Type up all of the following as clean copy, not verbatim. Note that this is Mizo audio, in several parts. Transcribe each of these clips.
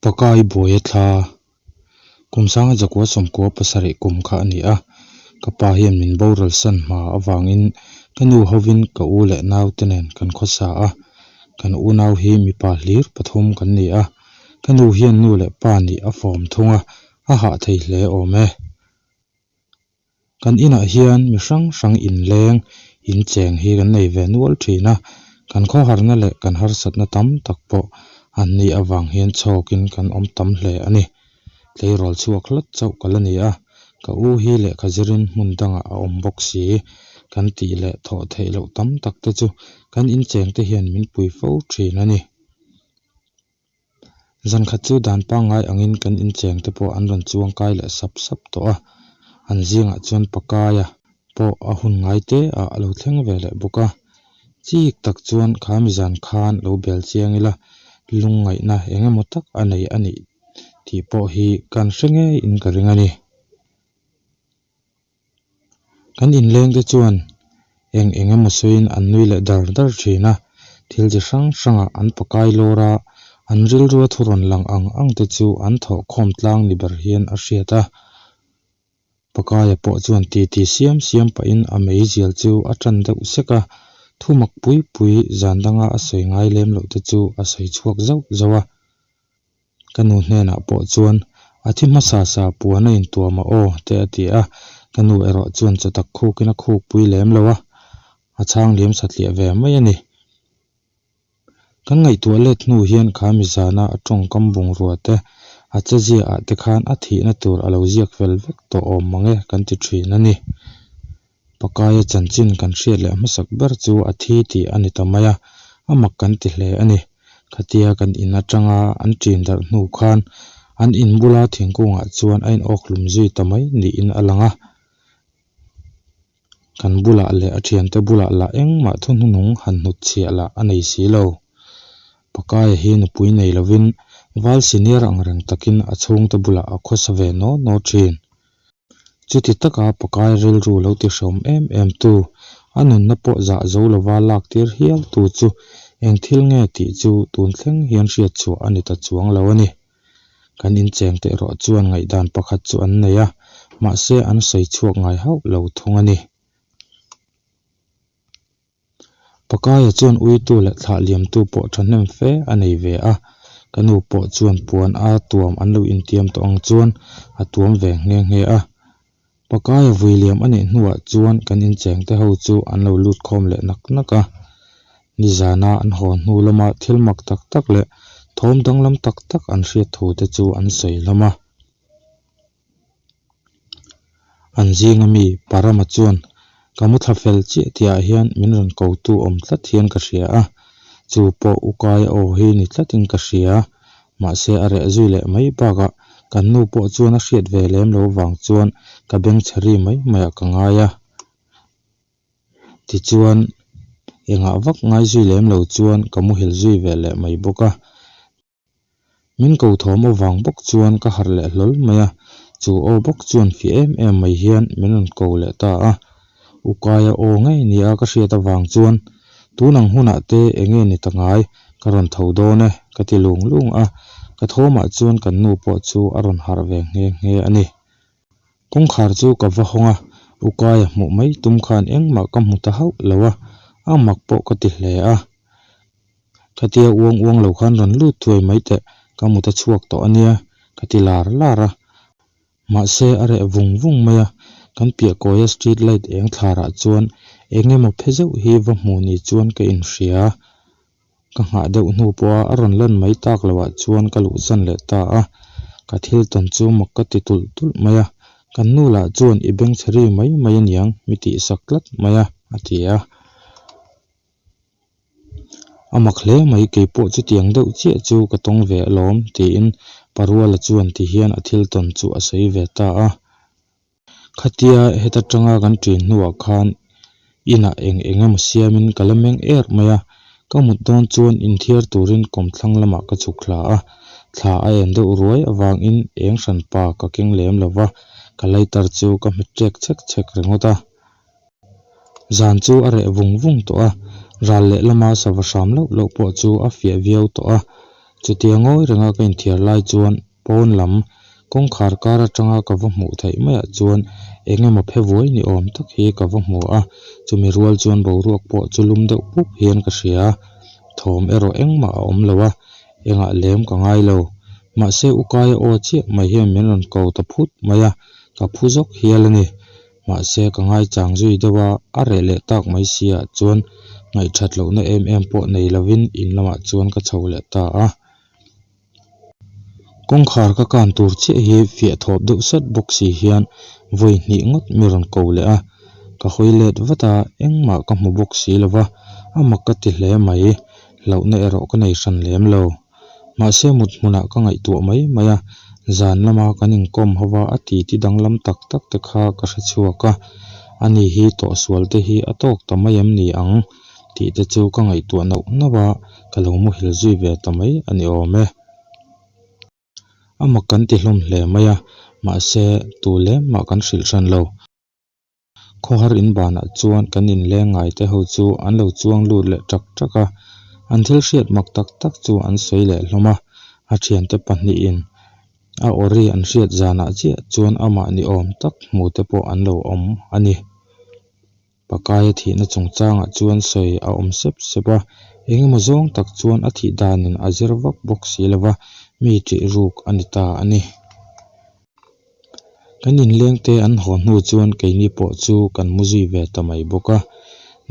Pakai buaia thla kum sanga zakua sawmkua pasarih kum kha a ni a, ka pa hian min boral san hma avangin ka nu hovin ka u leh naute nen kan khawsa a, kan unau hi mipa hlir pathum kan ni a, ka nu hian nu leh pa nih a fawm thung a, a hah thei hle awm e. Kan inah hian mi hrang hrang inleng, incheng hi kan nei ve nual thin a, kan khawharna leh kan harsatna tam tak pawh an nih avang hian chhawkin kan awm tam hle a ni. Tleirawl chhuak hlat chauh ka la ni a, ka u hi lehkha zirin hmun dangah a awm bawk si. Kan tih leh thawh theih loh tam tak te chu kan inchengte hian min pui fo thin a ni. Zan khat chu dan pangngai angin kan incheng te pawh an rawn chuang kai leh sap sap tawh a, an zingah chuan Pakaia pawh a hun ngai te ah a lo thleng ve leh bawk a. Chik tak chuan kha mi zan khan lo bel chiang ila lungngaihna eng emaw tak a nei a nih tih pawh hi kan hre ngeiin ka ring a ni. Kan inleng te chuan eng eng emaw sawiin an nui leh dar dar thin a, thil chi hrang hrangah an pakai lawr a, an rilrua thu rawn lang ang ang te chu an thawh khawm tlang ni ber hian a hriat a. Pakaia pawh chuan titi siam siam pahin a meizial chu a tan deuh sek a, thu mak pui pui zan danga a sawi ngai lem loh te chu a sawi chhuak zauh zauh a. Ka nu hnenah pawh chuan, A thi hmasa sa puan a intuam a aw, te a ti a. Ka nu erawh chuan chawtak khukin a khukpui lem lo a, a chhang liam satliah ve mai a ni. Kan ngaihtuah let hnu hian kha mizana a tawngkam bungrua te, a chezia ah te khan a thihna tur a lo ziak fel vek tawh awm mang e kan ti thin a ni. Pakaia chanchin kan hriat leh hmasak ber chu a thi tih a ni ta mai a, a mak kan ti hle a ni. Khatia kan in atanga an ṭin darh hnu khan an in bula thingkungah chuan a inawkhlum zui ta mai niin a lang a. Kan bulah leh a thiante bulah lah engmah thuhnunung han hnutchhiah lah a nei si lo. Pakaia hi nupui nei lovin val senior ang reng takin a chhungte bulah a khawsa ve naw naw thin. Chuti taka pakai rilru lo ti hreawm em em tu, a nunna pawh zah zo lova lak tir hial tu chu eng thil nge tih chu tun thleng hian hriat chhuah a ni ta chuang lo a ni. Kan incheng teh erawh chuan ngaihdan pakhat chu an nei a, mahse an sawi chhuak ngai hauh lo thung a ni. Pakaia chuan uitu leh thlah liamtu pawh thahnem fe a nei ve a, ka nu pawh chuan puan a tuam an lo intiam tawh ang chuan a tuam ve nghe nghe a. Pakaia vui liam a neih hnuah chuan kan incheng te ho chu an lo lut khawm leh nak nak a. Nizana an haw hnu lama thil mak tak tak leh thawm danglam tak tak an hriat thu te chu an sawi hlawm a. An zinga mi Parama chuan ka mu thla fel chiah tihah hian min rawn ko tu awm tlat hian ka hria a, chu pawh Ukaia aw hi ni tlatin ka hria. Mahse a reh zui leh mai bakah kan nu pawh chuan a hriat ve lem lo vang chuan ka beng chhe ri mai maiah ka ngai a. Tichuan engah vak ngai zui lem lo chuan ka muhil zui ve leh mai bawk a. Min ko thawm avang bawk chuan ka harh leh hlawl mai a, chu aw bawk chuan fih em em mai hian min rawn ko leh ta a. Ukaia aw ngei nia ka hriat avang chuan tun ang hunah te eng nge ni ta ngai, ka rawn tho dawn e, ka ti lung lung a, ka thawmah chuan kan nu pawh chu a rawn harh ve nghe nghe a ni. Kawngkhar chu ka va hawng a, Ukaia hmuh mai tum khan engmah ka hmu ta hauh lo a, a mak pawh ka ti hle a. Khatia uang uang lo khan rawn lut thuai mai teh, ka mut a chhuak tawh a nia, ka ti lar lar a. Mahse a reh vung vung mai a, kan piah kawia street light eng thlarah chuan eng emaw phe zeuh hi va hmuh ni chuan ka inhria. Ka nghah deuh hnu pawha a rawn lan mai tak loh ah chuan ka luhsan leh ta a, ka thil tawn chu mak ka ti tulh tulh mai a, kan nu lah chuan i bengchhe ri mai mai aniang mi tihsak tlat mai a, a ti a. A mak hle mai kei pawh chutiang deuh chiah chu ka tawng ve alawm tiin Paruala chuan ti hian a thil tawn chu a sawi ve ta a. Khatia heta tanga kan ṭin hnuah khan inah eng eng emaw siamin ka la meng er mai a, ka mut dawn chuan inthiar turin kawmthlang lamah ka chhuk thla a, thla a en deuh ruai avangin eng hranpa ka keng lem lo va, ka lighter chu ka hmet ṭek chhek chhek ringawt a. Zan chu a reh vung vung tawh a, ral leh lama sava hram loh loh pawh chu a fiah viau tawh a. Chutia ngawi renga ka inthiar lai chuan pawn lam kawngkhar kar atanga ka va hmuh theih maiah chuan eng emaw phe vuai ni awm tak hi ka va hmu a, chumi rual chuan boruak pawh chu lum deuh pup hian ka hria. Thawm erawh engmah a awm lo a, engah lem ka ngai lo. Mahse Ukaia aw chiah mai hian min rawn ko ta phut mai a, ka phu zawk hial a ni. Mahse ka ngaichang zui deuh a, a reh leh tak mai si ah chuan ngaihthat lohna em em pawh nei lovin in lamah chuan ka chho leh ta a. Kawngkhar ka kan tur chiah hi fiah thawp deuh sat bawk si hian vawi hnih ngawt mi rawn ko leh a, ka hawi let vat a, engmah ka hmu bawk si lo va, a mak ka ti hle mai, hlauhna erawh ka nei hran lem lo. Mahse mut hmunah ka ngaihtuah mai mai a, zan lama kan inkawm ho va a titi danglam tak tak te kha ka hre chhuak a, ani hi tawhsual te hi a tawk ta mai em ni ang tih te chu ka ngaihtuah nauh nauh a, ka lo muhil zui ve ta mai a ni awm e. A mak kan ti hlawm hle mai a, mahse tu lem mah kan hrilh hran lo. Khawhar in banah chuan kan inleng ngai te ho chu an lo chuang lut leh tak tak a, an thil hriat mak tak tak chu an sawi leh hlawm a, a thiante pahnihin a awri an hriat zanah chiah chuan amah ni awm tak hmu te pawh an lo awm a ni. Pakaia thihna chungchangah chuan sawi a awm sep sep a, engemaw zawng tak chuan a thih danin a zir vak bawk si lo va, mi ṭih ruk a ni ta a ni. Kan inlengte an haw hnu chuan keini pawh chu kan mu zui ve ta mai bawk a,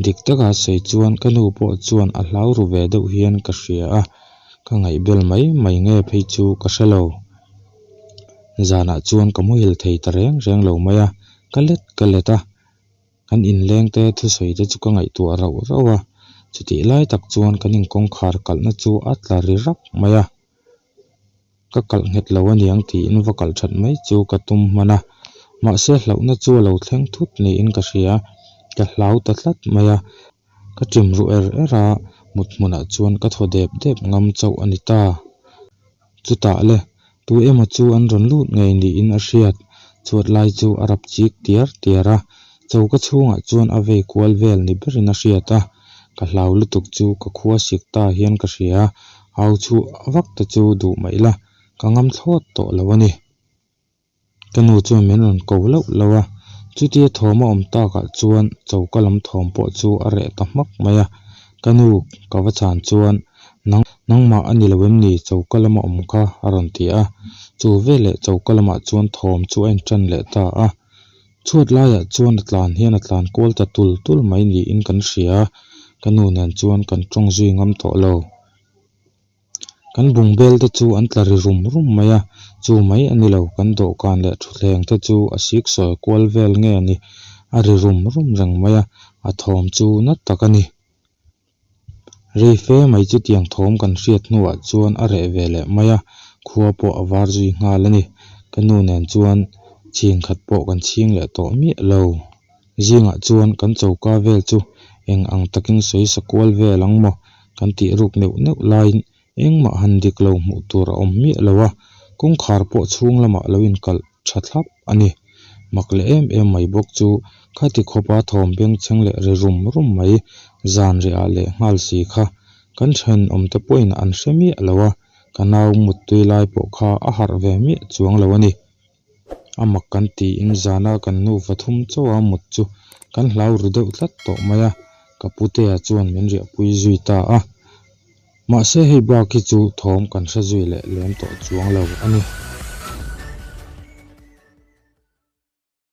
dik taka sawi chuan ka nu pawh chuan a hlau ru ve deuh hian ka hria a, ka ngaihbel mai mai nge phei chu ka hre lo. Zanah chuan ka muhil thei ta reng reng lo mai a, ka let ka let a. Kan inlengte thusawi te chu ka ngaihtuah rauh rauh a, chutih lai tak chuan kan inkawngkhar kalhna chu a tla ri rak mai a, ka kalh nghet lo aniang tiin va kalh that mai chu ka tum hman a, mahse hlauhna chu a lo thleng thut niin ka hria, ka hlau ta tlat mai a, ka ṭim ruh er er a, mut hmunah chuan ka thaw dep dep ngam chauh a ni ta. Chutah le, tu emaw chu an rawn lut ngei niin a hriat, chhuat lai chu a rap chik tiar tiar a, choka chhungah chuan a vei kual vel ni berin a hriat a, ka hlau lutuk chu ka khua sik ta hian ka hria, au chhuah vak te chu duh mah ila, ka ngam thlawt tawh lo a ni. Ka nu chuan min rawn ko lauh lauh a, chutia thawm a awm takah chuan choka lam thawm pawh chu a reh ta hmak mai a. Ka nu ka va chhan chuan, Nang, nangmah a ni lo em ni choka lama awm kha? a rawn ti a. Chu veleh choka lamah chuan thawm chu a inṭan leh ta a. Chhuat laiah chuan a tlan hian a tlan kual ta tul tul mai niin kan hria a, ka nu nen chuan kan ṭawng zui ngam tawh lo. Kan bungbel te chu an tla ri rum rum mai a, chu mai a ni lo, kan dawhkan leh thutthleng te chu a sik sawi kual vel nge ni, a ri rum rum reng mai a, a thawm chu na tak a ni. Rei fe mai chutiang thawm kan hriat hnuah chuan a reh ve leh mai a, khua pawh a var zui nghal a ni. Ka nu nen chuan chhin khat pawh kan chhing leh tawh miah lo. Zingah chuan kan choka vel chu eng ang takin sawi sa kual vel ang maw kan tih ruk neuh neuh laiin engmah han dik lo hmuh tur a awm miah lo a, kawngkhar pawh chhung lamah lo inkalh tha thlap a ni. Mak leh em em mai bawk chu khati khawpa thawm bengchheng leh ri rum rum mai zan riah leh nghal si kha kan thenawmte pawhin an hre miah lo a, ka nau muttui lai pawh kha a harh ve miah chuang lo a ni. A mak kan tiin zana kan nufa thum chauha mut chu kan hlau ru deuh tlat tawh mai a, ka putea chuan min riahpui zui ta a. Mahse hei bak hi chu thawm kan hre zui leh lem tawh chuang lo a ni.